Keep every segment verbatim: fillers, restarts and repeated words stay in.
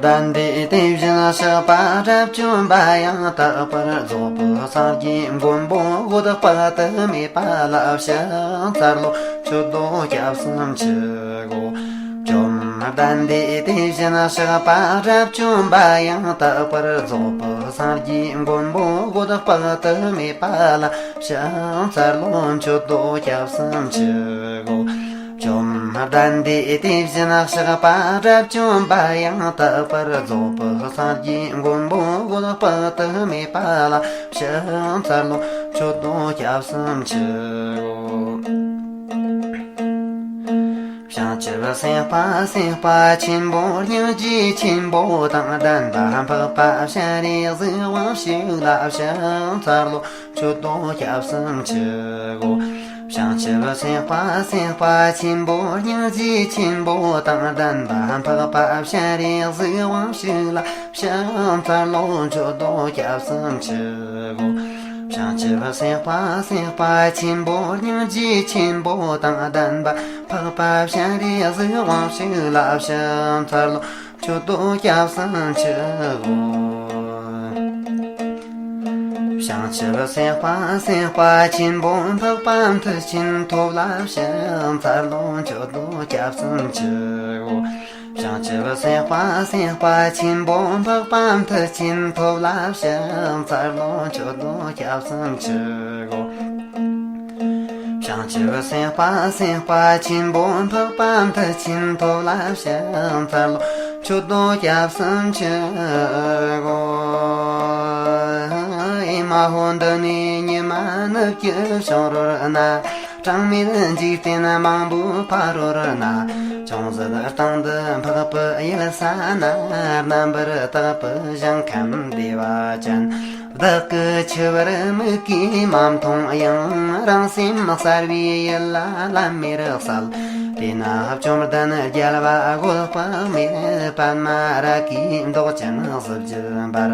གདན་འདྲེན་དེ་བཞིན་གཤེགས་པ་དགྲ་བཅོམ་པ་ཡང་དག་པར་རྫོགས་པའི་སངས་རྒྱས་མགོན་པོ་འོད་དཔག་ཏུ་མེད་པ་ལ་ཕྱག་འཚལ་ལོ། མཆོད་དོ་སྐྱབས་སུ་མཆིའོ། བཅོམ་ལྡན་འདས་དེ་བཞིན་གཤེགས་པ་དགྲ་བཅོམ་པ་ཡང་དག་པར་རྫོགས་པའི་སངས་རྒྱས་མགོན་པོ་འོད་དཔག་ཏུ་མེད་པ་ལ་ཕྱག་འཚལ་ལོ། མཆོད་དོ་སྐྱབས་སུ་མཆིའོ། བཅོམ་ལྡན་འདས་དེ་བཞིན་གཤེགས་པ་དགྲ་བཅོམ་པ་ཡང་དག་པར་རྫོགས་པའི་སངས་རྒྱས་མགོན་པོ་འོད་དཔག་ཏུ་མེད་པ་ལ་ཕྱག་འཚལ་ལོ། མཆོད་དོ་སྐྱབས་སུ་མཆིའོ། བྱང་ཆུབ་སེམས་དཔའ་སེམས་དཔའ་ཆེན་པོ་སྙིང་རྗེ་ཆེན་པོ་དང་ལྡན་པ་འཕགས་པ་སྤྱན་རས་གཟིགས་དབང་ཕྱུག་ལ་ཕྱག་འཚལ་ལོ། མཆོད་དོ་སྐྱབས་སུ་མཆིའོ། བྱང་ཆུབ་སེམས་དཔའ་སེམས་དཔའ་ཆེན་པོ་སྙིང་རྗེ་ཆེན་པོ་དང་ལྡན་པ་འཕགས་པ་སྤྱན་རས་གཟིགས་དབང་ཕྱུག་ལ་ཕྱག་འཚལ་ལོ། མཆོད་དོ་སྐྱབས་སུ་མཆིའོ། བྱང་ཆུབ་སེམས་དཔའ་སེམས་དཔའ་ཆེན་པོ་སྙིང་རྗེ་ཆེན་པོ་དང་ལྡན་པ་འཕགས་པ་སྤྱན་རས་གཟིགས་དབང་ཕྱུག་ལ་ཕྱག་འཚལ་ལོ། མཆོད་དོ་སྐྱབས་སུ་མཆིའོ། བྱང་ཆུབ་སེམས་དཔའ་སེམས་དཔའ་ཆེན་པོ་འཕགས་པ་མཐུ་ཆེན་ཐོབ་ལ་ཕྱག་འཚལ་ལོ། མཆོད་དོ་སྐྱབས་སུ་མཆིའོ། བྱང་ཆུབ་སེམས་དཔའ་སེམས་དཔའ་ཆེན་པོ་འཕགས་པ་མཐུ་ཆེན་ཐོབ་ལ་ཕྱག་འཚལ་ལོ། མཆོད་དོ་སྐྱབས་སུ་མཆིའོ། བྱང་ཆུབ་སེམས་དཔའ་སེམས་དཔའ་ཆེན་པོ་འཕགས་པ་མཐུ་ཆེན་ཐོབ་ལ་ཕྱག་འཚལ་ལོ། མཆོད་དོ་སྐྱབས་སུ་མཆིའོ། ཨེ་མ་ཧོ། འདི་ནས་ཉི་མ་ནུབ་ཀྱི་བྱང་རོལ་ན། གྲངས་མེད་འཇིག་རྟེན་མང་པོའི་ཕ་རོལ་ན། ཅུང་ཟད་སྟེང་དུ་འཕགས་པའི་ཡུལ་ས་ན། རྣམ་པར་དག་པའི་ཞིང་ཁམས་བདེ་བ་ཅན། བདག་གི་ཆུ་བུར་མིག་གིས་མ་མཐོང་ཡང་། རང་སེམས་གསལ་བའི་ཡུལ་ལ་ལམ་མེར་གསལ། དེ་ན་བཅོམ་ལྡན་རྒྱལ་བ་འོད་དཔག་མེད། པདྨ་རཱ་གའི་མདོག་ཅན་གཟི་བརྗིད་འབར།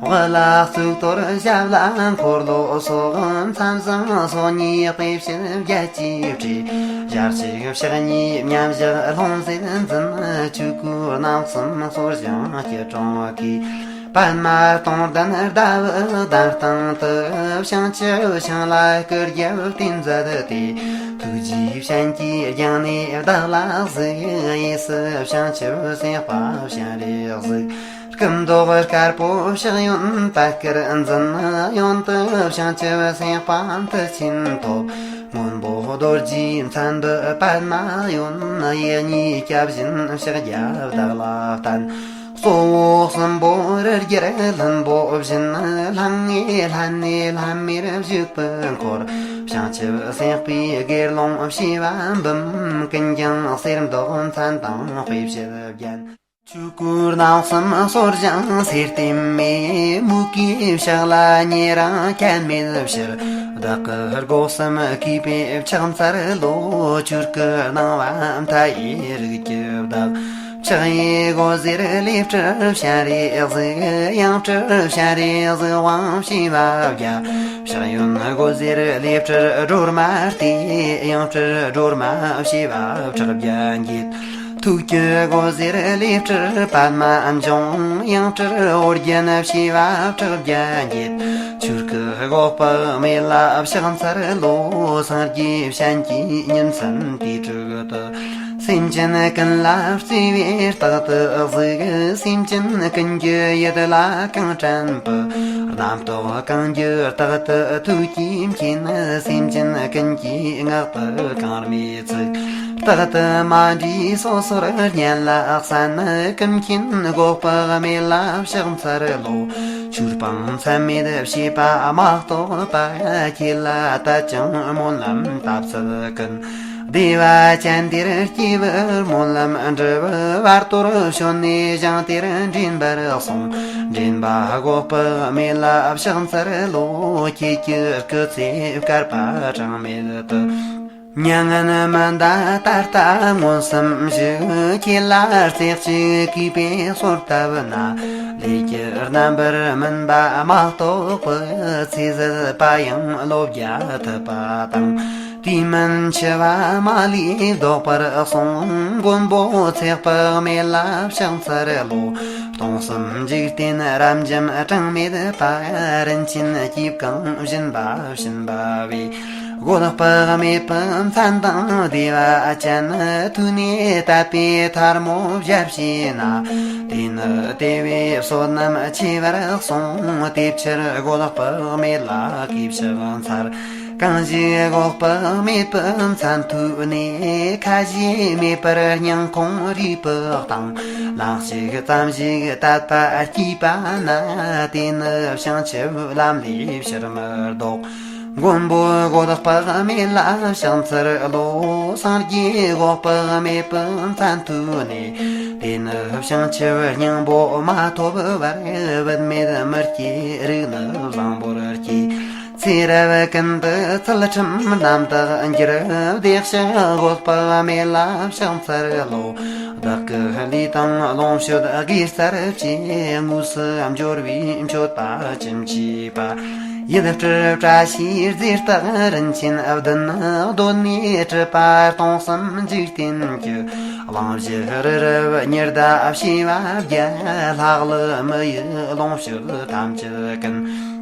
དབུ་ལ་གཙུག་ཏོར་ཞབས་ལ་འཁོར་ལོ་སོགས། མཚམས་བཟང་སོ་གཉིས་དཔེ་བྱད་བརྒྱད་ཀྱིས་སྤྲས། ཞལ་གཅིག་ཕྱག་གཉིས་མཉམ་བཞག་ལྷུང་བཟེད་འཛིན། ཆོས་སྐུ་རྣམ་གསུམ་གསོར་བཞེངས་སྐྱིལ་ཀྲུང་གིས། པདྨ་སྟོང་ལྡན་ཟླ་བའི་གདན་སྟེང་དུ། བྱང་ཆུབ་ཤིང་ལ་སྐུ་རྒྱབ་བརྟེན་མཛད་དེ། ཐུགས་རྗེའི་སྤྱན་གྱིས་བརྒྱངས་ནས་བདག་ལ་གཟིགས། གཡས་སུ་བྱང་ཆུབ་སེམས་དཔའ་སྤྱན་རས་གཟིགས། སྐུ་མདོག་དཀར་པོ་ཕྱག་གཡོན་པད་དཀར་འཛིན། གཡོན་དུ་བྱང་ཆུབ་སེམས་དཔའ་མཐུ་ཆེན་ཐོབ། སྔོན་པོ་རྡོ་རྗེའི་མཚན་འབུབས་པདྨ་གཡོན། གཡས་གཉིས་སྐྱབས་བཞིན་ཕྱག་རྒྱ་བདག་ལ་བསྟན། གཙོ་བོ་གསུམ་པོ་རི་རྒྱལ་ལྷུན་པོ་བཞིན། ལྷང་ངེ་ལྷན་ནེ་ལྷམ་མེར་བཞུགས་པའི་འཁོར། བྱང་ཆུབ་སེམས་དཔའི་དགེ་སློང་བྱེ་བ་འབུམ། ཀུན་ཀྱང་གསེར་མདོག་མཚན་དང་དཔེ་བྱད་བརྒྱན། ཆོས་སྐུ་རྣམ་གསུམ་གསོར་བཞེངས་སེར་ལྟེམ་མེ། མོའུ་གུའི་ཕྱག་ལ་ཉེ་རིང་ཁྱད་མེད་ཕྱིར། བདག་གི་སྒོ་གསུམ་གུས་པས་ཕྱག་འཚལ་ལོ། ཆོས་སྐུ་སྣང་བ་མཐའ་ཡས་རིགས་ཀྱི་བདག། ཕྱག་གཡས་སྒོ་ཟེར་ལས་སྤྲུལ་སྤྱན་རས་གཟིགས། ཡང་སྤྲུལ་སྤྱན་རས་གཟིགས་དབང་བྱེ་བ་བརྒྱ། ཕྱག་གཡོན་སྒོ་ཟེར་ལས་སྤྲུལ་སྒྲོལ་མ་སྟེ། ཡང་སྤྲུལ་སྒྲོལ་མ་བྱེ་བ་ཕྲག་བརྒྱ་འགྱེད། ཐུགས་ཀྱི་སྒོ་ཟེར་ལས་སྤྲུལ་པདྨ་འབྱུང་། ཡང་སྤྲུལ་ཨོ་རྒྱན་བྱེ་བ་ཕྲག་བརྒྱ་འགྱེད། ཆོས་སྐུ་འགོག་པའི་མེ་ལ་ཕྱག་འཚལ་ལོ། སངས་རྒྱས་བྱིན་གྱིས་ཉིན་མཚན་དུས་དྲུག་ཏུ། སེམས་ཅན་ཀུན་ལ་བརྩེ་བས་རྟག་ཏུ་གཟིགས། སེམས་ཅན་ཀུན་གྱི་ཡིད་ལ་གང་དྲན་པའི། རྣམ་རྟོག་གང་འགྱུ་རྟག་ཏུ་ཐུགས་ཀྱིས་མཁྱེན། སེམས་ཅན་ཀུན་གྱི་ངག་ཏུ་གང་སྨྲས་ཚིག་རྟག་ཏུ་མ་འདྲེས་སོ་སོར་སྙན་ལ་གསན། ཀུན་མཁྱེན་འགོག་པའི་མེ་ལ་ཕྱག་འཚལ་ལོ། ཆོས་སྤང་མཚམས་མེད་བྱེད་པ་མ་གཏོགས་པ། ཁྱེད་ལ་དད་ཅིང་སྨོན་ལམ་བཏབ་ཚད་ཀུན། བདེ་བ་ཅན་དེར་སྐྱེ་བར་སྨོན་ལམ་འགྲུབ། བར་དོར་བྱོན་ནས་ཞིང་དེར་འདྲེན་པར་གསུངས། འདྲེན་པ་འགོག་པའི་མེ་ལ་ཕྱག་འཚལ་ལོ། ཁྱེད་ཀྱི་སྐུ་ཚེ་བསྐལ་པ་གྲངས་མེད་དུ། མྱ་ངན་མི་འདའ་ད་ལྟ་མངོན་སུམ་བཞུགས། ཁྱེད་ལ་རྩེ་གཅིག་གུས་པས་གསོལ་བཏབ་ན། ལས་ཀྱི་རྣམ་པར་སྨིན་པ་མ་གཏོགས་པའི། ཚེ་ཟད་པ་ཡང་བློ་བརྒྱ་ཐུབ་པ་དང་། དུས་མིན་འཆི་བ་མ་ལུས་བཟློག་པར་གསུངས། མགོན་པོ་ཚེ་དཔག་མེད་ལ་ཕྱག་འཚལ་ལོ། སྟོང་གསུམ་འཇིག་རྟེན་རབ་འབྱམས་གྲངས་མེད་པ། རིན་ཆེན་གྱིས་གང་བྱིན་པ་བྱིན་པ་བས། སྒོ་དཔག་མེད་པའི་མཚན་དང་བདེ་བ་ཅན། ཐོས་ནས་དད་པས་ཐལ་མོ་སྦྱར་བྱས་ན། དེ་ནི་དེ་བས་བསོད་ནམས་ཆེ་བར་གསུངས། དེ་ཕྱིར་སྒོ་དཔག་མེད་ལ་གུས་ཕྱག་འཚལ། གང་ཞིག་སྒོ་དཔག་མེད་པའི་མཚན་ཐོས་ནས། ཁ་ཞེ་མེད་པར་སྙིང་ཁོང་རུས་པའི་གཏིང་། ལན་གཅིག་ཙམ་ཞིག་དད་པ་སྐྱེས་པ་ན། དེ་ནི་བྱང་ཆུབ་ལམ་ལས་ཕྱིར་མི་ལྡོག། མགོན་པོ་སྒོ་དཔག་མེད་ལ་ཕྱག་འཚལ་ལོ། སངས་རྒྱས་སྒོ་དཔག་མེད་པའི་མཚན་ཐོས་ནས། དེ་ནི་བྱང་ཆུབ་སྙིང་པོ་མ་ཐོབ་བར། བུད་མེད་མི་སྐྱེ་རིགས་ནི་བཟང་པོར་སྐྱེ། ཚེ་རབས་ཀུན་ཏུ་ཚུལ་ཁྲིམས་རྣམ་དག་འགྱུར། བདེ་གཤེགས་སྒོ་དཔག་མེད་ལ་ཕྱག་འཚལ་ལོ། བདག་གི་ལུས་དང་ལོངས་སྤྱོད་དགེ་རྩར་བཅས། དངོས་སུ་འབྱོར་བའི་མཆོད་པ་ཅི་མཆིས་པ། ཡིད་སྤྲུལ་བཀྲ་ཤིས་རྫས་རྟགས་རིན་ཆེན་བདུན། གདོད་ནས་གྲུབ་པ་སྟོང་གསུམ་འཇིག་རྟེན་གྱི། གླིང་བཞི་རི་རབ་ཉི་ཟླ་བྱེ་བ་བརྒྱ། ལྷ་ཀླུ་མི་ཡི་ལོངས་སྤྱོད་ཐམས་ཅད་ཀུན།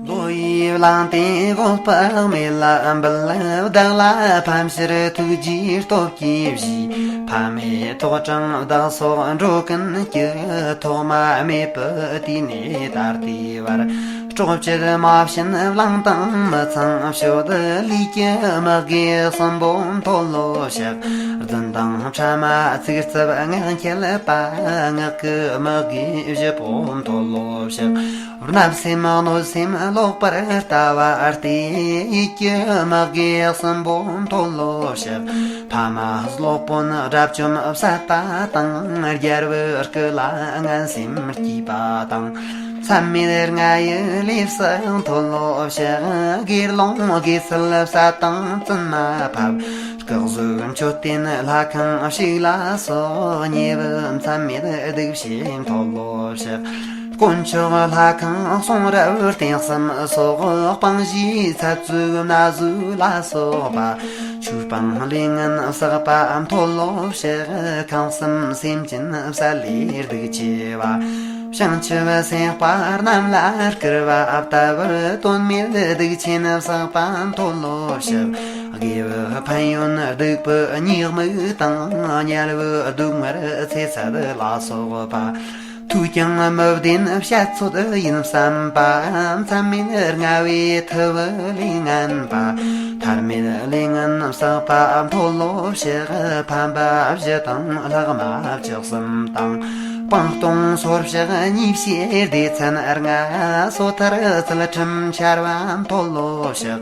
བློ་ཡིས་བླངས་ཏེ་སྒོ་དཔག་མེད་ལ་འབུལ། བདག་ལ་ཕན་ཕྱིར་ཐུགས་རྗེའི་སྟོབས་ཀྱིས་བཞེས། ཕ་མེས་ཐོག་དྲངས་བདག་སོགས་འགྲོ་ཀུན་གྱི། ཐོག་མ་མེད་པའི་དུས་ནས་ད་ལྟའི་བར། སྲོག་བཅད་མ་བྱིན་བླངས་དང་མི་ཚངས་སྤྱོད། ལུས་ཀྱི་དམག་གིས་གསུམ་པོ་མཐོལ་ལོ་བཤགས། རྫུན་དང་ཕྲ་མ་ཚིག་རྩུབ་ངག་འཁྱལ་པ། ངག་གི་དམག་གིས་བཞི་པོ་མཐོལ་ལོ་བཤགས། བརྣབ་སེམས་གནོད་སེམས་ལོག་པར་ལྟ་བ་སྟེ། ཡིད་ཀྱི་དམག་གིས་གསུམ་པོ་མཐོལ་ལོ་བཤགས། ཕ་མ་སློབ་དཔོན་དགྲ་བཅོམ་བསད་པ་དང་། རྒྱལ་བུ་སྐུ་ལ་ངན་སེམས་སྐྱེས་པ་དང་། མཚམས་མེད་ལྔ་ཡི་ལས་སུ་མཐོལ་ལོ་བཤགས། དགེ་སློང་དགེ་ཚུལ་བསད་དང་བཙུན་མ་ཕབ། སྐུ་གཟུགས་མཆོད་རྟེན་ལྷ་ཁང་བཤིག་ལ་སོགས། ཉེ་བའི་མཚམས་མེད་སྡིག་བྱས་མཐོལ་ལོ་བཤགས། དཀོན་མཆོག་ལྷ་ཁང་གསུང་རབ་རྟེན་གསུམ་སོགས། སྤང་བྱའི་ཚལ་བཙུགས་ན་ཟུག་ལ་སོགས་པ། ཆོས་སྤང་ལས་ངན་བསགས་པ་མཐོལ་ལོ་བཤགས། ཁམས་གསུམ་སེམས་ཅན་བསད་ལས་སྡིག་ཆེ་བ། བྱང་ཆུབ་སེམས་དཔའ་རྣམས་ལ་བསྐུར་བ་ལྟ་བུ། དོན་མེད་སྡིག་ཆེན་བསགས་པ་མཐོལ་ལོ་བཤགས། དགེ་བའི་ཕན་ཡོན་སྡིག་པའི་ཉེས་དམིགས་དང་། དམྱལ་བའི་སྡུག་བསྔལ་ཚེ་ཚད་ལ་སོགས་པ། ཐོས་ཀྱང་མི་བདེན་བཤད་ཚོད་ཡིན་བསམ་པ། མཚམས་མེད་ལྔ་བའི་ཐུ་བའི་ལས་ངན་པ། ཐར་མེད་ལས་ངན་བསགས་པ་མཐོལ་ལོ་བཤགས། ཕན་པ་བཞི་དང་ལྷག་མ་བཅུ་གསུམ་དང་། སྤང་ལྟུང་སོར་བཤགས་གཉིས་བྱས་སྡེ་ཚན་ལྔ། སོ་ཐར་ཚུལ་ཁྲིམས་འཆལ་བ་མཐོལ་ལོ་བཤགས།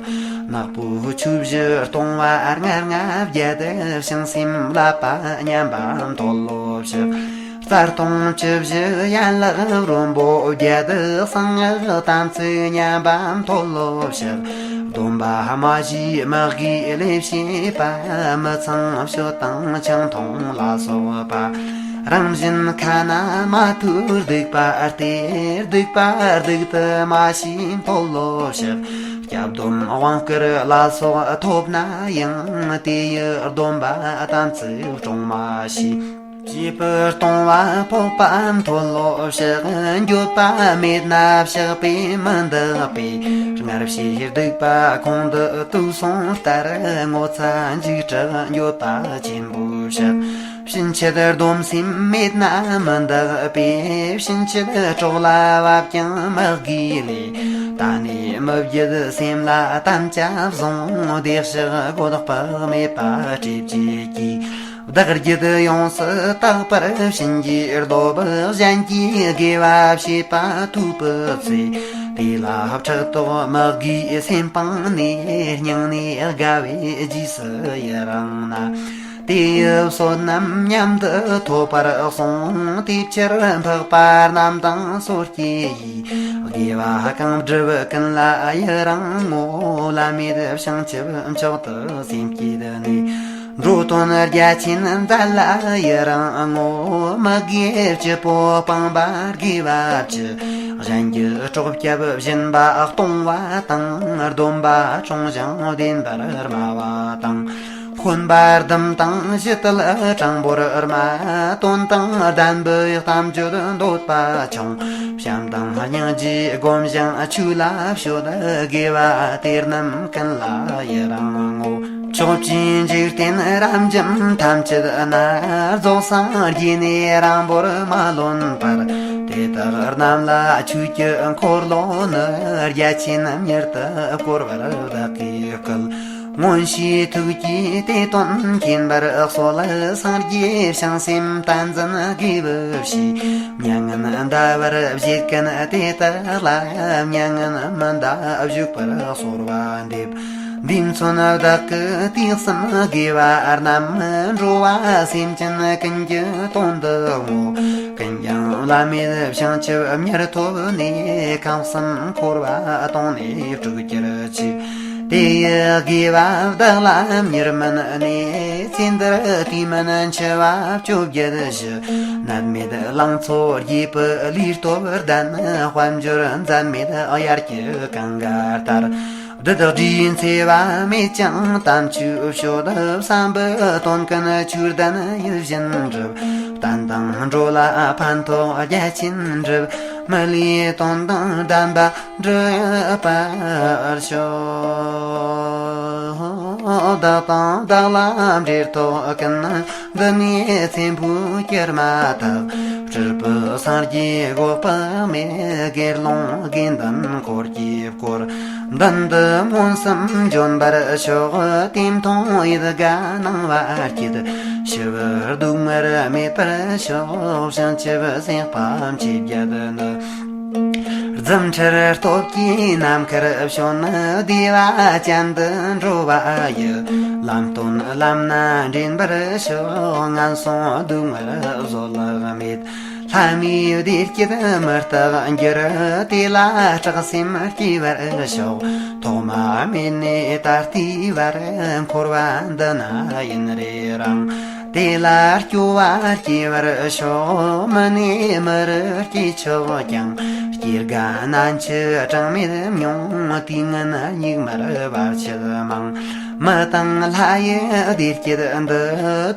ནག་པོའི་ཆོས་བཞི་ལྟུང་བ་ལྔ་ལྔ་བརྒྱད། བྱང་སེམས་བསླབ་པ་ཉམས་པ་མཐོལ་ལོ་བཤགས། རྩ་ལྟུང་བཅུ་བཞི་ཡན་ལག་རོམ་པོ་བརྒྱད། གསང་སྔགས་དམ་ཚིག་ཉམས་པ་མཐོལ་ལོ་བཤགས། སྡོམ་པ་མ་བཞེས་མི་དགེའི་ལས་བྱེད་པ། མི་ཚངས་སྤྱོད་དང་ཆང་འཐུང་ལ་སོགས་པ། རང་བཞིན་ཁ་ན་མ་ཐོའི་སྡིག་པ་སྟེ། སྡིག་པ་སྡིག་ཏུ་མ་ཤེས་མཐོལ་ལོ་བཤགས། སྐྱབས་སྡོམ་དབང་བསྐུར་ལ་སོགས་ཐོབ་ན་ཡང་། དེ་ཡི་སྡོམ་པ་དམ་ཚིག་སྲུང་མ་ཤེས། བྱིས་པའི་ལྟུང་བ་ཕོག་པ་མཐོལ་ལོ་བཤགས། འགྱོད་པ་མེད་ན་བཤགས་པས་མི་འདག་པས། སྔར་བྱས་སྡིག་པ་གོང་དུ་དུག་གསུམ་ལྟར། ངོ་ཚ་འཇིགས་སྐྲག་འགྱོད་པ་ཆེན་པོས་བཤགས། ཕྱིན་ཆད་སྡོམ་སེམས་མེད་ན་མི་འདག་པས། ཕྱིན་ཆད་གྲོགས་ལ་བབ་ཀྱང་མི་དགེའི་ལས། ད་ནས་མི་བརྒྱུད་སེམས་ལ་དམ་བཅའ་བཟུང་། བདེ་གཤེགས་སྒོ་དཔག་མེད་པ་སྲས་བཅས་ཀྱིས། བདག་རྒྱུད་ཡོངས་སུ་དག་པར་བྱིན་གྱིས་རློབས། གཞན་གྱིས་དགེ་བ་བྱེད་པ་ཐོས་པའི་ཚེ། དེ་ལ་ཕྲག་དོག་མི་དགེའི་སེམས་སྤངས་ནས། སྙིང་ནས་དགའ་བས་རྗེས་སུ་ཡི་རང་ན། དེ་ཡི་བསོད་ནམས་མཉམ་དུ་ཐོབ་པར་གསུངས། དེ་ཕྱིར་འཕགས་པ་རྣམས་དང་སོ་སྐྱེ་ཡིས། དགེ་བ་གང་བསྒྲུབ་ཀུན་ལ་ཡི་རང་ངོ་། བླ་མེད་བྱང་ཆུབ་མཆོག་ཏུ་སེམས་བསྐྱེད་ནས། འགྲོ་དོན་རྒྱ་ཆེན་མཛད་ལ་ཡི་རང་ངོ་། མི་དགེ་བཅུ་པོ་སྤངས་པ་དགེ་བ་བཅུ། གཞན་གྱི་སྲོག་བསྐྱབ་སྦྱིན་པ་གཏོང་བ་དང་། སྡོམ་པ་བསྲུང་ཞིང་བདེན་པར་སྨྲ་བ་དང་ མགོན་པོ་ཟླུམ་དང་ཞི་བདེ་དྲང་པོར་སྨྲ། དོན་དང་ལྡན་པའི་གཏམ་བརྗོད་འདོད་པ་ཆུང་། བྱམས་དང་སྙིང་རྗེ་སྒོམ་ཞིང་ཆོས་ལ་སྤྱོད། དགེ་བ་དེ་རྣམས་ཀུན་ལ་ཡི་རང་ངོ་། ཕྱོགས་བཅུའི་འཇིག་རྟེན་རབ་འབྱམས་ཐམས་ཅད་ན། རྫོགས་སངས་རྒྱས་ནས་རིང་པོར་མ་ལོན་པར། དེ་དག་རྣམས་ལ་ཆོས་ཀྱི་འཁོར་ལོ་ནི། རྒྱ་ཆེན་མྱུར་དུ་བསྐོར་བར་བདག་གིས་བསྐུལ། མངོན་ཤེས་ཐུགས་ཀྱིས་དེ་དོན་མཁྱེན་པར་གསོལ། སངས་རྒྱས་བྱང་སེམས་བསྟན་འཛིན་དགེ་བའི་བཤེས། མྱ་ངན་འདའ་བར་བཞེད་མཁན་དེ་དག་ལ། མྱ་ངན་མི་འདའ་བཞུགས་པར་གསོལ་བ་འདེབས། འདི་མཚོན་བདག་གི་དུས་གསུམ་དགེ་བ་རྣམས། འགྲོ་བ་སེམས་ཅན་ཀུན་གྱི་དོན་དུ་བསྔོ། ཀུན་ཀྱང་བླ་མེད་བྱང་ཆུབ་མྱུར་ཐོབ་ནས། ཁམས་གསུམ་འཁོར་བ་སྟོངས་ནས་སྤྲུལ་གྱུར་ཅིག། དེ་ཡི་དགེ་བ་བདག་ལ་མྱུར་སྨིན་ནས། ཚེ་འདིར་དུས་མིན་འཆི་བ་བཅོ་བརྒྱད་ཞི། ནད་མེད་ལང་ཚོ་རྒྱས་པའི་ལུས་སྟོབས་ལྡན། དཔལ་འབྱོར་འཛད་མེད་དབྱར་གྱི་གངྒཱ་ལྟར། བདུད་དགྲའི་འཚེ་བ་མེད་ཅིང་དམ་ཆོས་སྤྱོད། བསམ་པའི་དོན་ཀུན་ཆོས་ལྡན་ཡིད་བཞིན་འགྲུབ། བསྟན་དང་འགྲོ་ལ་ཕན་ཐོགས་རྒྱ་ཆེན་འགྲུབ། མི་ལུས་དོན་དང་ལྡན་པ་འགྲུབ་པར་ཤོག། བདག་དང་བདག་ལ་འབྲེལ་ཐོགས་ཀུན། འདི་ནས་ཚེ་འཕོས་གྱུར་མ་ཐག། སྤྲུལ་པའི་སངས་རྒྱས་འགོག་པ་མེད། དགེ་སློང་དགེ་འདུན་འཁོར་གྱིས་བསྐོར། མདུན་དུ་མངོན་སུམ་འབྱོན་པར་ཤོག། དེ་མཐོང་ཡིད་དགའ་སྣང་བ་སྐྱིད། ཞི་བའི་སྡུག་བསྔལ་མེད་པར་ཤོག། བྱང་ཆུབ་སེམས་དཔའ་མཆེད་བརྒྱད་ནི། རྫུ་འཕྲུལ་སྟོབས་ཀྱིས་ནམ་མཁར་བྱོན། བདེ་བ་ཅན་དུ་འགྲོ་བ་ཡི། ལམ་སྟོན་ལམ་སྣ་འདྲེན་པར་ཤོག། ངན་སོང་སྡུག་བསྔལ་བཟོད་གླགས་མེད། ལྷ་མིའི་བདེ་སྐྱིད་མི་རྟག་འགྱུར། དེ་ལ་སྐྲག་སེམས་སྐྱེ་བར་ཤོག། ཐོག་མ་མེད་ནས་ད་ལྟའི་བར། འཁོར་བ་འདི་ན་ཡུན་རིང་། དེ་ལ་སྐྱོ་བ་སྐྱེ་བར་ཤོག། མི་ནས་མི་རུ་སྐྱེ་ཆོག་ཀྱང་། སྐྱེ་རྒ་ན་འཆི་གྲངས་མེད་མྱོང་། དུས་ངན་སྙིགས་མར་བར་ཆད་མང་། མི་དང་ལྷ་ཡི་བདེ་སྐྱིད་འདི།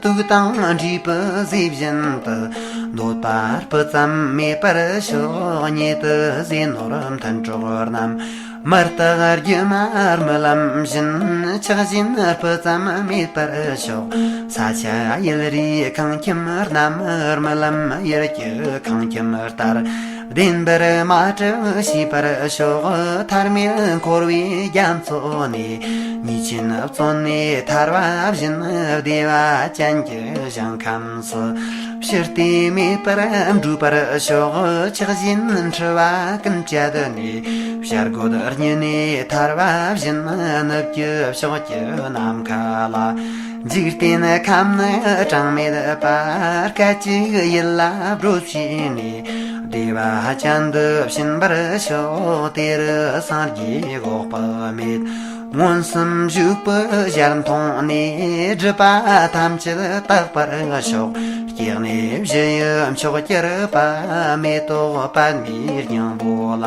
དུག་དང་འདྲེས་པའི་ཟས་བཞིན་དུ། འདོད་པ་སྤུ་ཙམ་མེད་པར་ཤོག། ཉེ་དུ་ཟས་ནོར་མཐུན་གྲོགས་རྣམས། མི་རྟག་སྒྱུ་མ་རྨི་ལམ་བཞིན། ཆགས་ཞེན་སྤུ་ཙམ་མེད་པར་ཤོག། ས་ཆ་ཡུལ་རིས་ཁང་ཁྱིམ་རྣམས། རྨི་ལམ་ཡུལ་གྱི་ཁང་ཁྱིམ་ལྟར། བདེན་པར་མ་གྲུབ་ཤེས་པར་ཤོག། ཐར་མེད་འཁོར་བའི་རྒྱ་མཚོ་ནས། ཉེས་ཆེན་བཙོན་ནས་ཐར་བ་བཞིན། བདེ་བ་ཅན་གྱི་ཞིང་ཁམས་སུ། ཕྱིར་བལྟས་མེད་པར་འགྲོ་བར་ཤོག། ཆགས་ཞེན་འཁྲི་བ་ཀུན་བཅད་ནས། བྱ་རྒོད་རྙི་ནས་ཐར་བ་བཞིན། ནུབ་ཀྱི་ཕྱོགས་ཀྱི་ནམ་མཁའ་ལ། འཇིག་རྟེན་ཁམས་ནི་གྲངས་མེད་པ། སྐད་ཅིག་ཡིད་ལ་སྒྲོ་བྱས་ནས། བདེ་བ་ཅན་དུ་ཕྱིན་པར་ཤོག། དེ་རུ་སངས་རྒྱས་འགོག་པ་མེད། མངོན་སུམ་བཞུགས་པའི་ཞལ་མཐོང་ནས། སྒྲིབ་པ་ཐམས་ཅད་དག་པར་ཤོག། སྐྱེ་གནས་བཞི་ཡི་མཆོག་གྱུར་པ། མེ་ཏོག་པདྨའི་སྙིང་པོ་ལ།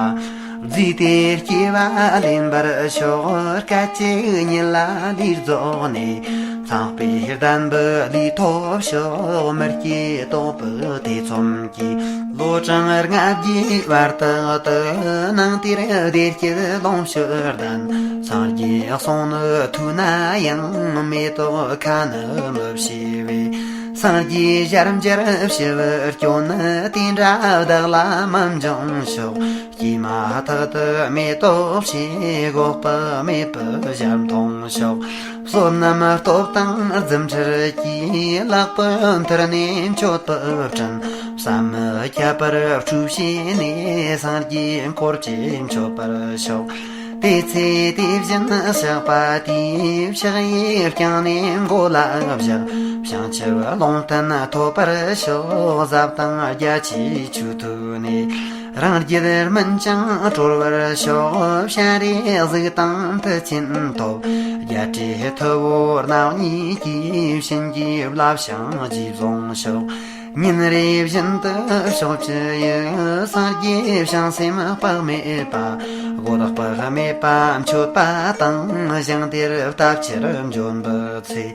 བརྫུས་ཏེ་སྐྱེ་བ་ལེན་པར་ཤོག། སྐད་ཅིག་ཉིད་ལ་ལུས་རྫོགས་ནས། ཚངས་པའི་ལྡན་པའི་ལུས་ཐོབ་ཤོག། མི་སྐྱེ་དོགས་པའི་ཐེ་ཚོམ་གྱིས། ལོ་གྲངས་ལྔ་བརྒྱའི་བར་དག་ཏུ། ནང་དེར་བདེ་སྐྱིད་ལོངས་སྤྱོད་ལྡན། སངས་རྒྱས་གསུང་ནི་ཐོས་ན་ཡང་། མེ་ཏོག་ཁ་ནི་མི་བྱེ་བས། སངས་རྒྱས་ཞལ་མཇལ་ཞི་བར་སྐྱོན། དེ་འདྲ་བདག་ལ་མི་འབྱུང་ཤོག། སྐྱེས་མ་ཐག་ཏུ་མེ་ཏོག་བྱེ། འགོག་པ་མེད་པའི་ཞལ་མཐོང་ཤོག། བསོད་ནམས་སྟོབས་དང་རྫུ་འཕྲུལ་གྱིས། ལྷག་པའི་མཐུ་ནི་མཆོད་པའི་སྤྲིན། བསམ་མི་ཁྱབ་པར་སྤྲོས་བྱས་ནས། སངས་རྒྱས་འཁོར་བཅས་མཆོད་པར་ཤོག། དེ་ཚེ་དེ་བཞིན་གཤེགས་པ་དེས། ཕྱག་གཡས་བརྐྱངས་ནས་མགོ་ལ་བཞག། བྱང་ཆུབ་ལུང་བསྟན་ཐོབ་པར་ཤོག། ཟབ་དང་རྒྱ་ཆེའི་ཆོས་ཐོས་ནས། རང་རྒྱུད་སྨིན་ཅིང་གྲོལ་བར་ཤོག། སྤྱན་རས་གཟིགས་དང་མཐུ་ཆེན་ཐོབ། རྒྱལ་སྲས་ཐུ་བོ་རྣམ་གཉིས་ཀྱིས། བྱིན་གྱིས་བརླབས་ཤིང་རྗེས་བཟུང་ཤོག། ཉིན་རེ་བཞིན་དུ་ཕྱོགས་བཅུ་ཡི། སངས་རྒྱས་བྱང་སེམས་དཔག་མེད་པ། རྒོད་དཔག་མེད་པ་མཆོད་པ་དང་། ཞིང་དེར་བལྟ་ཕྱིར་འབྱོན་པའི་ཚེ།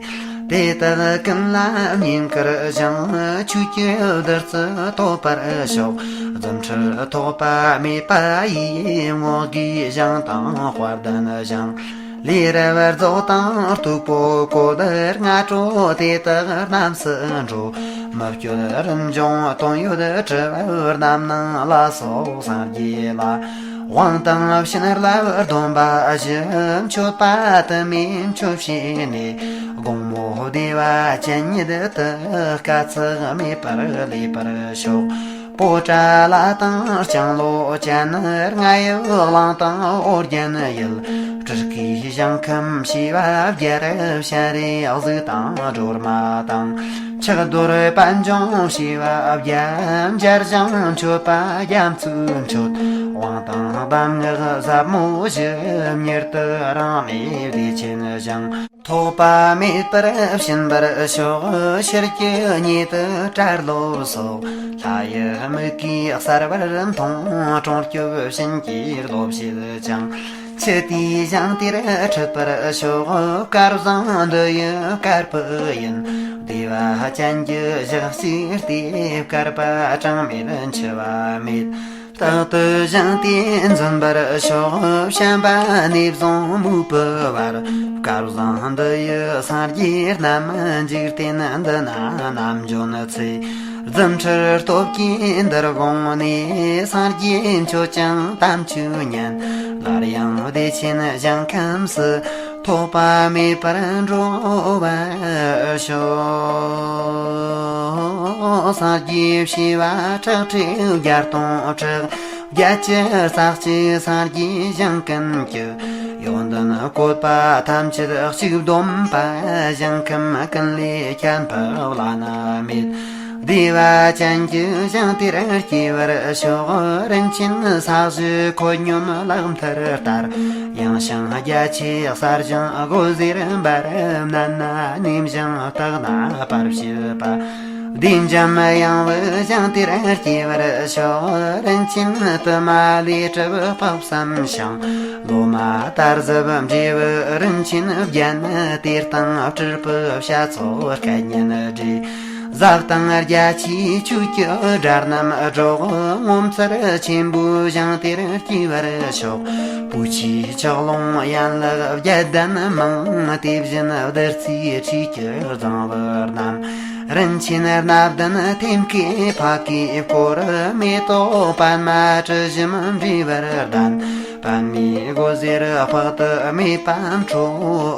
དེ་དག་ཀུན་ལ་བསྙེན་བཀུར་ཞིང་། ཆོས་ཀྱི་བདུད་རྩི་ཐོབ་པར་ཤོག། རྫུ་འཕྲུལ་ཐོགས་པ་མེད་པ་ཡིས། བསྔོ་དགེ་ཞིང་དང་དཔལ་ལྡན་ཞིང་། ལས་རབ་རྫོགས་དང་སྟུག་པོ་བཀོད། སྔ་དྲོ་དེ་དག་རྣམས་སུ་འགྲོ། མི་བསྐྱོད་རིན་འབྱུང་དོན་ཡོད་གྲུབ། རྣམ་སྣང་ལ་སོགས་སངས་རྒྱས་ལ། དབང་དང་བྱིན་རླབས་སྡོམ་པ་བཞི། མཆོད་པ་དུ་མས་མཆོད་བྱས་ནས། དགོང་མོ་བདེ་བ་ཅན་ཉིད་དུ། དཀའ་ཚེགས་མེད་པར་ལེགས་པར་ཤོག། པོ་ཏ་ལ་དང་ལྕང་ལོ་ཅན། རྔ་ཡབ་གླིང་དང་ཨོ་རྒྱན་ཡུལ། སྤྲུལ་སྐུའི་ཞིང་ཁམས་བྱེ་བ་བརྒྱད། སྤྱན་རས་གཟིགས་དང་སྒྲོལ་མ་དང་། ཕྱག་རྡོར་པད་འབྱུང་བྱེ་བ་བརྒྱ། འབྱར་ཞིང་མཆོད་པ་རྒྱ་མཚོས་མཆོད། དབང་དང་གདམས་ངག་ཟབ་མོ་བཞི། མྱུར་དུ་རང་གནས་བདེ་ཆེན་ཞིང་། ཐོགས་པ་མེད་པར་བྱིན་པར་ཤོག། ཕྱི་རྒྱུ་ཉེ་དུ་གྲྭ་སློབ་སོགས། ལྷ་ཡི་མིག་གིས་གསལ་བར་མཐོང་། སྲུང་སྐྱོབ་བྱིན་གྱིས་རློབ་བྱེད་ཅིང་། ཕྱི་དེའི་ཞིང་དེར་ཁྲིད་པར་ཤོག། སྐལ་བཟང་འདི་ཡི་བཀར་བུ་ཡིན། བདེ་བ་ཅན་གྱི་ཞག་གཅིག་སྟེ། བསྐལ་པ་གྲངས་མེད་འཆི་བ་མེད། རྟག་ཏུ་ཞིང་དེ་འཛིན་པར་ཤོག། བྱམས་པ་ནས་བཟུང་མོས་པའི་བར། སྐལ་བཟང་འདི་ཡི་སངས་རྒྱས་རྣམས། འཇིག་རྟེན་འདི་ན་ནམ་འབྱོན་ཚེ། རྫུ་འཕྲུལ་སྟོབས་ཀྱིས་འདིར་དགོངས་ནས། སངས་རྒྱས་མཆོད་ཅིང་དམ་ཆོས་ཉན། སླར་ཡང་བདེ་ཆེན་ཞིང་ཁམས་སུ། ཐོགས་པ་མེད་པར་འགྲོ་བར་ཤོག། སངས་རྒྱས་བྱེ་བ་ཁྲག་ཁྲིག་བརྒྱ་སྟོང་ཕྲག་བརྒྱད་ཅུ་རྩ་གཅིག་སངས་རྒྱས་ཞིང་ཀུན་གྱི། ཡོན་ཏན་བཀོད་པ་ཐམས་ཅད་གཅིག་བསྡོམས་པ། ཞིང་ཁམས་ཀུན་ལས་ཁྱད་འཕགས་བླ་ན་མེད། བདེ་བ་ཅན་གྱི་ཞིང་དེར་སྐྱེ་བར་ཤོག། རིན་ཆེན་ས་གཞི་ཁོད་སྙོམས་ལག་མཐིལ་ལྟར། ཡངས་ཤིང་རྒྱ་ཆེ་གསལ་ཞིང་སྒོ་ཟེར་འབར། མནན་ན་ནེམ་ཞིང་བཏེགས་ན་སྤར་བྱེད་པ། བདེ་འཇམ་ཡངས་པའི་ཞིང་དེར་སྐྱེ་བར་ཤོག། རིན་ཆེན་དུ་མ་ལས་གྲུབ་དཔག་བསམ་ཤིང་། ལོ་མ་དར་ཟབ་འབྲས་བུ་རིན་ཆེན་བརྒྱན། དེ་སྟེང་སྤྲུལ་པའི་བྱ་ཚོགས་སྐད་སྙན་སྒྲས། ཟབ་དང་རྒྱ་ཆེའི་ཆོས་ཀྱི་སྒྲ་རྣམས་སྒྲོག། ངོ་མཚར་ཆེན་པོའི་ཞིང་དེར་སྐྱེ་བར་ཤོག། བུ་ཆེའི་ཆུ་ཀླུང་ཡན་ལག་བརྒྱད་ལྡན་མང་། དེ་བཞིན་བདུད་རྩིའི་ཁྲུས་ཀྱི་རྫིང་བུ་རྣམས། རིན་ཆེན་སྣ་བདུན་ཐེམ་སྐས་ཕ་གིས་བསྐོར། མེ་ཏོག་པདྨ་དྲི་ཞིམ་འབྲས་བུར་ལྡན། པདྨའི་སྒོ་ཟེར་དཔག་ཏུ་མེད་པ་འཕྲོ།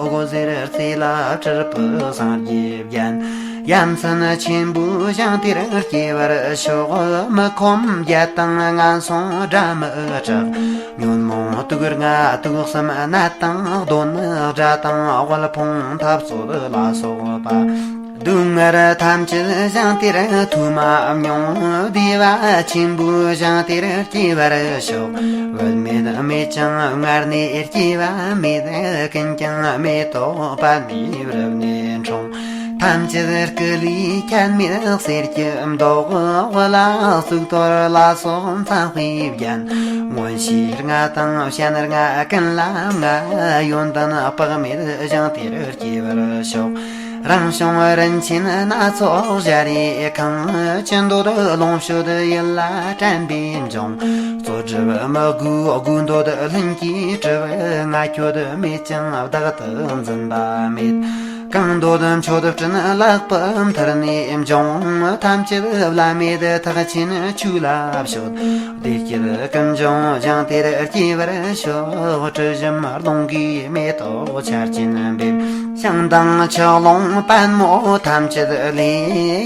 སྒོ་ཟེར་རྩེ་ལ་སྤྲུལ་པའི་སངས་རྒྱས་བརྒྱན། ཡ་མཚན་ཆེན་པོའི་ཞིང་དེར་སྐྱེ་བར་ཤོག། མི་ཁོམ་བརྒྱད་དང་ངན་སོང་དགྲ་མི་སྐྲག། ཉོན་མོངས་དུག་ལྔ་དུག་གསུམ་ནད་དང་གདོན། དགྲ་དང་དབུལ་ཕོངས་འཐབ་རྩོད་ལ་སོགས་པ། སྡུག་བསྔལ་ཐམས་ཅད་ཞིང་དེར་ཐོས་མ་མྱོང་། བདེ་བ་ཆེན་པོའི་ཞིང་དེར་སྐྱེ་བར་ཤོག། བུད་མེད་མེད་ཅིང་མངལ་ནས་སྐྱེ་བ་མེད། ཀུན་ཀྱང་མེ་ཏོག་པདྨའི་རབ་གནས་འཁྲུངས། ཐམས་ཅད་སྐུ་ལུས་ཁྱད་མེད་གསེར་གྱི་མདོག། དབུ་ལ་གཙུག་ཏོར་ལ་སོགས་མཚན་དཔེས་བརྒྱན། མངོན་ཤེས་ལྔ་དང་སྤྱན་ལྔ་ཀུན་ལ་མངའ། ཡོན་ཏན་དཔག་མེད་ཞིང་དེར་སྐྱེ་བར་ཤོག། རང་བྱུང་རིན་ཆེན་སྣ་ཚོགས་ཞལ་རས་ཁང་། ཅི་འདོད་ལོངས་སྤྱོད་ཡིད་ལ་དྲན་པས་འབྱུང་། རྩོལ་སྒྲུབ་མི་དགོས་དགོས་འདོད་ལྷུན་གྱིས་གྲུབ། ང་ཁྱོད་མེད་ཅིང་བདག་ཏུ་འཛིན་པ་མེད། གང་འདོད་མཆོད་སྤྲིན་ལག་པའི་མཐིལ་ནས་འབྱུང་། ཐམས་ཅད་བླ་མེད་ཐེག་ཆེན་ཆོས་ལ་སྤྱོད། བདེ་སྐྱིད་ཀུན་འབྱུང་ཞིང་དེར་སྐྱེ་བར་ཤོག། དྲི་ཞིམ་རླུང་གིས་མེ་ཏོག་ཆར་ཆེན་འབེབས། ཞིང་དང་ཆུ་ཀླུང་པདྨོ་ཐམས་ཅད་ལས།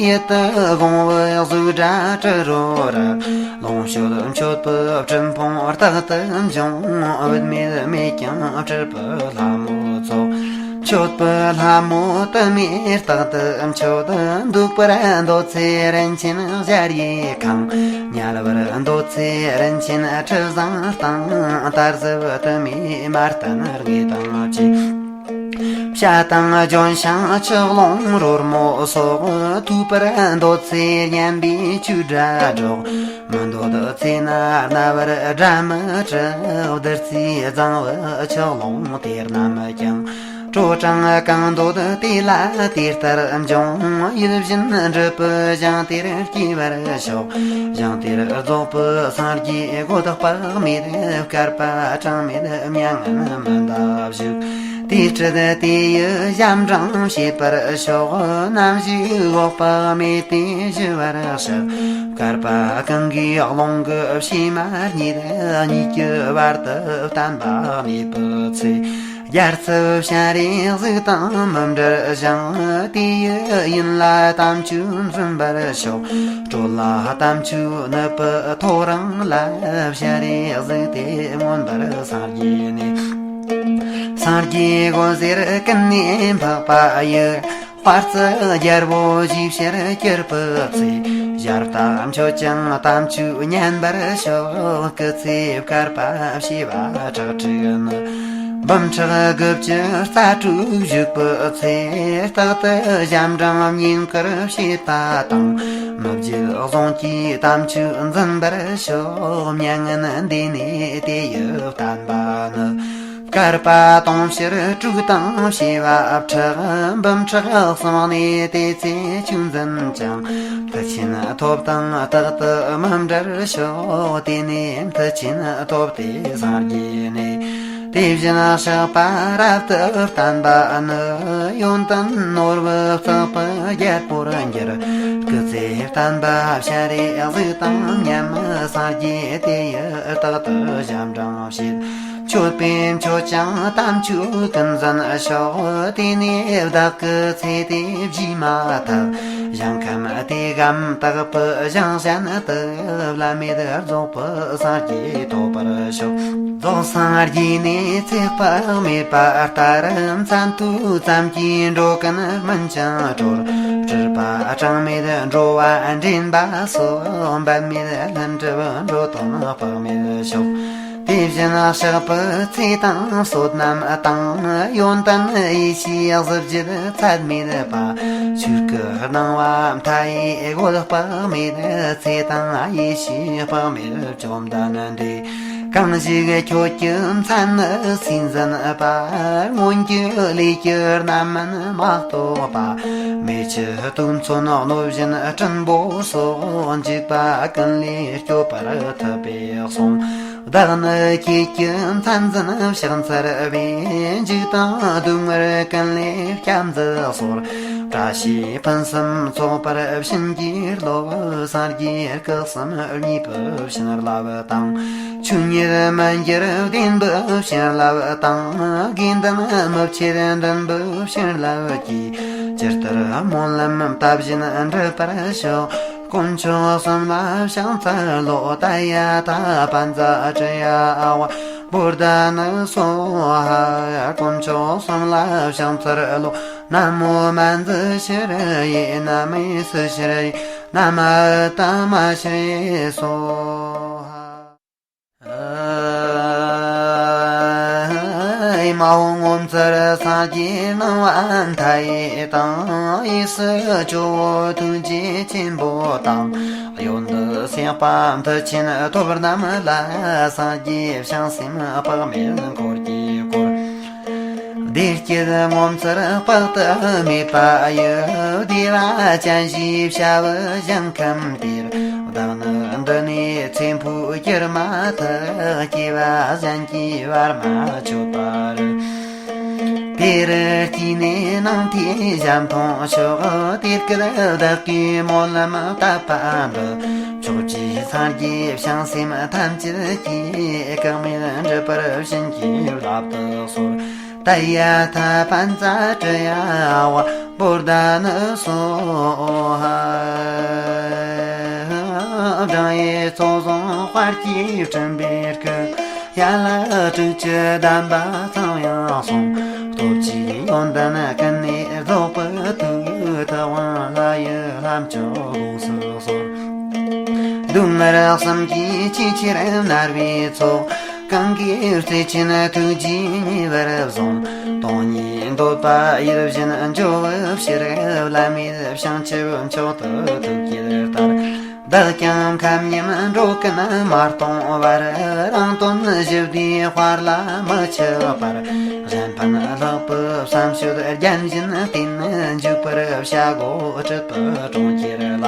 ཡིད་དུ་དགོངས་པའི་གཟུགས་སྒྲ་དྲི་རོ་རེག། ལོངས་སྤྱོད་མཆོད་པའི་སྤྲིན་ཕུང་རྟག་ཏུ་འབྱུང་། བུད་མེད་མེད་ཀྱང་སྤྲུལ་པའི་ལྷ་མོ་ཚོགས། མཆོད་པའི་ལྷ་མོ་དུ་མས་རྟག་ཏུ་མཆོད། འདུག་པར་འདོད་ཚེ་རིན་ཆེན་ཞལ་རས་ཁང་། ཉལ་བར་འདོད་ཚེ་རིན་ཆེན་ཁྲི་བཟང་སྟེང་། དར་ཟབ་དུ་མས་མར་བསྟན་དངོས་དང་བཅས། བྱ་དང་ལྗོན་ཤིང་ཆུ་ཀླུང་རོལ་མོ་སོགས། ཐོས་པར་འདོད་ཚེ་སྙན་པའི་ཆོས་སྒྲ་སྒྲོག། མི་འདོད་ཚེ་ན་རྣ་བར་སྒྲ་མི་གྲག། བདུད་རྩིའི་རྫིང་བུ་ཆུ་ཀླུང་དེ་རྣམས་ཀྱང་། སྤྲོ་གྲང་གང་འདོད་དེ་ལ་དེ་ལྟར་འབྱུང་། ཡིད་བཞིན་འབྲས་བུ་ཞིང་དེར་སྐྱེ་བར་ཤོག། ཞིང་དེར་རྫོགས་པའི་སངས་རྒྱས་གོ་ཐོག་དཔག་མེད། བསྐལ་པ་གྲངས་མེད་མྱ་ངན་མི་འདའ་བཞུགས། དེ་སྲིད་དེ་ཡི་ཞབས་འབྲིང་བྱེད་པར་ཤོག། ནམ་ཞིག་འོད་དཔག་མེད་དེ་ཞི་བར་གཤེགས། བསྐལ་པ་གང་གི་རླུང་གི་བྱེ་མ་སྙེད། གཉིས་ཀྱི་བར་དུ་བསྟན་པ་གནས་པའི་ཚེ། རྒྱལ་ཚབ་སྤྱན་རས་གཟིགས་དང་མི་འབྲལ་ཞིང་། དེ་ཡི་ཡིན་ལ་དམ་ཆོས་འཛིན་པར་ཤོག། གྲོལ་ལ་དམ་ཆོས་ནུབ་པའི་ཐོ་རངས་ལ། སྤྱན་རས་གཟིགས་དེ་མངོན་པར་སངས་རྒྱས་ནས། སངས་རྒྱས་འོད་ཟེར་ཀུན་ནས་འཕགས་པ་ཡི། དཔལ་བརྩེགས་རྒྱལ་པོ་ཞེས་བྱར་གྱུར་པའི་ཚེ། ཞལ་ལྟ་མཆོད་ཅིང་དམ་ཆོས་ཉན་པར་ཤོག། སྐུ་ཚེ་བསྐལ་པ་བྱེ་བ་ཁྲག་ཁྲིག་ནི། འབུམ་ཕྲག་དགུ་བཅུ་རྩ་དྲུག་བཞུགས་པའི་ཚེ། རྟག་ཏུ་ཞབས་འབྲིང་བསྙེན་བཀུར་བྱེད་པ་དང་། མི་བརྗེད་གཟུངས་ཀྱིས་དམ་ཆོས་འཛིན་པར་ཤོག། མྱ་ངན་འདས་ནས་དེ་ཡི་བསྟན་པ་ནི། བསྐལ་པ་དུང་ཕྱུར་དྲུག་དང་བྱེ་བ་ཕྲག། འབུམ་ཕྲག་གསུམ་ནས་དེ་ཚེ་ཆོས་འཛིན་ཅིང་། མཐུ་ཆེན་ཐོབ་དང་རྟག་ཏུ་མི་འབྲལ་ཤོག། དེ་ནས་མཐུ་ཆེན་ཐོབ་སྟེ་སངས་རྒྱས་ནས། དེ་བཞིན་གཤེགས་པ་རབ་ཏུ་བརྟན་པ་ནི། ཡོན་ཏན་ནོར་བུ་བརྩེགས་པའི་རྒྱལ་པོར་འགྱུར། སྐུ་ཚེ་བརྟན་པ་སྤྱན་རས་གཟིགས་དང་མཉམ། སངས་རྒྱས་དེ་ཡི་རྟག་ཏུ་ཞབས་འབྲིང་བྱེད། མཆོད་པས་མཆོད་ཅིང་དམ་ཆོས་ཀུན་འཛིན་ཤོག། དེ་ནས་བདག་གི་ཚེ་དེ་བརྗེས་མ་ཐག། ཞིང་ཁམས་དེ་གམ་དག་པའི་ཞིང་གཞན་དུ། བླ་མེད་རྫོགས་པའི་སངས་རྒྱས་ཐོབ་པར་ཤོག། རྫོགས་སངས་རྒྱས་ནས་ཚེ་དཔག་མེད་པ་ལྟར། མཚན་ཐོས་ཙམ་གྱིས་འགྲོ་ཀུན་སྨིན་ཅིང་གྲོལ། སྤྲུལ་པ་གྲངས་མེད་འགྲོ་བ་འདྲེན་པ་སོགས། འབད་མེད་ལྷུན་གྲུབ་འགྲོ་དོན་དཔག་མེད་ཤོག། དེ་བཞིན་གཤེགས་པའི་ཚེ་དང་བསོད་ནམས་དང་། ཡོན་ཏན་ཡེ་ཤེས་གཟི་བརྗིད་ཚད་མེད་པ། ཆོས་སྐུ་སྣང་བ་མཐའ་ཡས་གོ་དཔག་མེད། ཚེ་དང་ཡེ་ཤེས་དཔག་མེད་བཅོམ་ལྡན་འདས། གང་ཞིག་ཁྱོད་ཀྱི་མཚན་ནི་སུས་འཛིན་པ། སྔོན་གྱི་ལས་ཀྱི་རྣམ་སྨིན་མ་གཏོགས་པ། མེ་ཆུ་དུག་མཚོན་གནོད་སྦྱིན་སྲིན་པོ་སོགས། འཇིགས་པ་ཀུན་ལས་སྐྱོབ་པར་ཐུབ་པས་གསུངས། བདག་ནི་ཁྱེད་ཀྱི་མཚན་འཛིན་ཕྱག་འཚལ་བས། འཇིགས་དང་སྡུག་བསྔལ་ཀུན་ལས་སྐྱབས་འཛིན་གསོལ། བཀྲ་ཤིས་ཕུན་སུམ་ཚོགས་པར་བྱིན་གྱིས་རློབས། སངས་རྒྱས་སྐུ་གསུམ་བརྙེས་པའི་བྱིན་རླབས་དང་། ཆོས་ཉིད་མི་འགྱུར་བདེན་པའི་བྱིན་རླབས་དང་། དགེ་འདུན་མི་ཕྱེད་འདུན་པའི་བྱིན་རླབས་ཀྱིས། ཇི་ལྟར་སྨོན་ལམ་བཏབ་བཞིན་འགྲུབ་པར་ཤོག། དཀོན་མཆོག་གསུམ་ལ་ཕྱག་འཚལ་ལོ། ཏདྱ་ཐཱ། པཉྩ་ཏྲྱ་ཡ་ཝ་བོ་དྷ་ནི་སྭཱ་ཧཱ། དཀོན་མཆོག་གསུམ་ལ་ཕྱག་འཚལ་ལོ། ན་མོ་མཉྫུ་ཤྲཱི་ཡེ། ན་མེ་སུ་ཤྲཱི་ཡེ། ན་མ་ཨུཏྟ་མ་ཤྲཱི་ཡེ་སྭཱ་ཧཱ། ཨེ་མ་ཧོ། ངོ་མཚར་སངས་རྒྱས་སྣང་བ་མཐའ་ཡས་དང་། གཡས་སུ་ཇོ་བོ་ཐུགས་རྗེ་ཆེན་པོ་དང་། གཡོན་དུ་སྲེག་པ་མཐུ་ཆེན་ཐོབ་རྣམས་ལ། སངས་རྒྱས་བྱང་སེམས་དཔག་མེད་འཁོར་གྱིས་བསྐོར། བདེ་སྐྱིད་ངོ་མཚར་དཔག་ཏུ་མེད་པ་ཡི། བདེ་བ་ཅན་ཞེས་བྱ་བའི་ཞིང་ཁམས་དེར། བདག་ནི་འདི་ནས་ཚེ་འཕོས་གྱུར་མ་ཐག། སྐྱེ་བ་གཞན་གྱིས་བར་མ་ཆོད་པར། དེ་རུ་སྐྱེས་ནས་ནང་མཐའི་ཞལ་མཐོང་ཤོག། དེ་སྐད་བདག་གིས་སྨོན་ལམ་བཏབ་པ་འདི། ཕྱོགས་བཅུའི་སངས་རྒྱས་བྱང་སེམས་ཐམས་ཅད་ཀྱིས། གེགས་མེད་འགྲུབ་པར་བྱིན་གྱིས་བརླབ་ཏུ་གསོལ། ཏདྱ་ཐཱ། པཉྩ་ཏྲྱ་ཡ་ཝ་བོ་དྷ་ནི་སྭཱ་ཧཱ། བགྲང་ཡས་ཚོགས་བཟུང་དཔལ་གྱིས་སྤྲིན་པའི་སྐུ། ཡན་ལག་དྲུག་ཅུ་གདམས་པ་ཚངས་དབྱངས་གསུང་། སྟོབས་ཀྱིས་ཡོན་ཏན་ཀུན་ནས་རྫོགས་པའི་མཐུས། ཐུབ་དབང་ལྷ་ཡི་ལྷ་མཆོག་དགོངས་སུ་གསོལ། སྡུག་བསྔལ་གསུམ་གྱིས་ཆེས་ཆེར་མནར་བའི་ཚོགས། གང་གིས་བརྩེ་ཆེན་ཐུགས་རྗེས་ཉེ་བར་བཟུང་། སྟོང་ཉིད་འདོད་པ་ཡིད་བཞིན་འཇོ་བའི་ཕྱིར། བླ་མེད་བྱང་ཆུབ་མཆོག་ཏུ་ཐུགས་བསྐྱེད་ལྟར། བདག་ཀྱང་ཁམས་ཉམས་འགྲོ་ཀུན་མ་སྟོངས་བར། རང་དོན་ཞི་བདེའི་དཔལ་ལ་མི་ཆགས་པར། གཞན་ཕན་ ལྷག་པའི་བསམ་སྤྱོད་རྒྱན་བཞིན་བརྟེན། འཇུག་པར་བྱ་དགོས་སྲིད་པའི་གྲོང་ཁྱེར་ལ།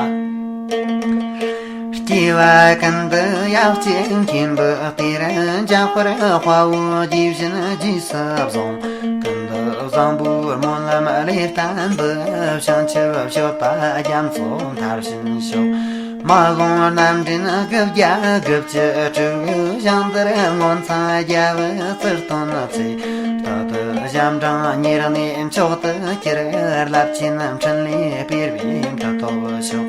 སྐྱེ་བ་ཀུན་ཏུ་ཡབ་གཅིག་མཁྱེན་པའི་གཏེར། འཇམ་དཔལ་དཔའ་བོས་དགྱེས་བཞིན་རྗེས་སུ་བཟུང་། ཀུན་ཏུ་བཟང་པོའི་སྨོན་ལམ་ལས་བརྟན་པའི། བྱང་ཆུབ་སྤྱོད་པ་རྒྱ་མཚོ་མཐར་ཕྱིན་ཤོག། མ་འོངས་རྣམ་འདྲེན་དགུ་བརྒྱ་དགུ་བཅུ་དྲུག། ཞིང་དེར་ངོ་མཚར་རྒྱལ་བའི་ཚུལ་སྟོན་ཚེ། རྟག་ཏུ་ཞབས་འབྲིང་ཉེར་གནས་མཆོག་ཏུ་གྱུར། རླབས་ཆེན་འཕྲིན་ལས་སྤེལ་བའི་མཐུ་སྟོབས་ཤོག།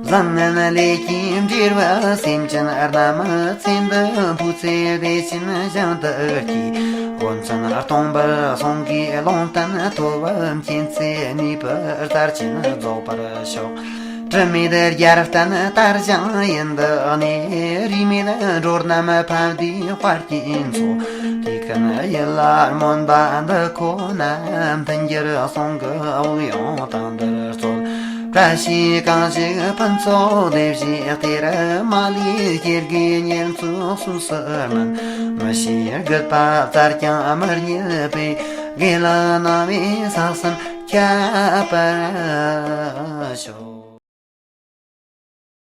བཟང་ངན་ལས་ཀྱིས་འབྲེལ་བའི་སེམས་ཅན་རྣམས། ཚེ་འདི་འཕོས་ཚེ་བདེ་ཆེན་ཞིང་དུ་སྐྱེ། དབུ་མཚན་སྟོང་པར་སངས་རྒྱས་ལུང་བསྟན་ཐོབ། མཁྱེན་བརྩེ་ནུས་པའི་རྩལ་ཅན་རྫོགས་པར་ཤོག། དྲི་མེད་རྒྱལ་བསྟན་དར་ཞིང་ཡུན་དུ་གནས། རིས་མེད་འགྲོ་རྣམས་ཕན་བདེའི་དཔལ་གྱིས་འཚོ། དེ་ཀུན་ཡིད་ལ་སྨོན་པ་འདི་ཁོ་ན། མཐུན་འགྱུར་གསུང་གི་དབུགས་དབྱུང་དུང་འདིར་སྩོལ། བཀྲ་ཤིས་གང་ཞིག་ཕུན་ཚོགས་སྡེ་བཞིའི་གཏེར། མ་ལུས་སྐྱེ་དགུའི་ཉེར་འཚོའི་གསོས་སུ་སྨིན། མི་ཤེས་རྒུད་པ་བཙལ་ཀྱང་མི་རྙེད་པའི། དགེ་ལ་གནང་བས་ས་གསུམ་ཁྱབ་པར་ཤོག།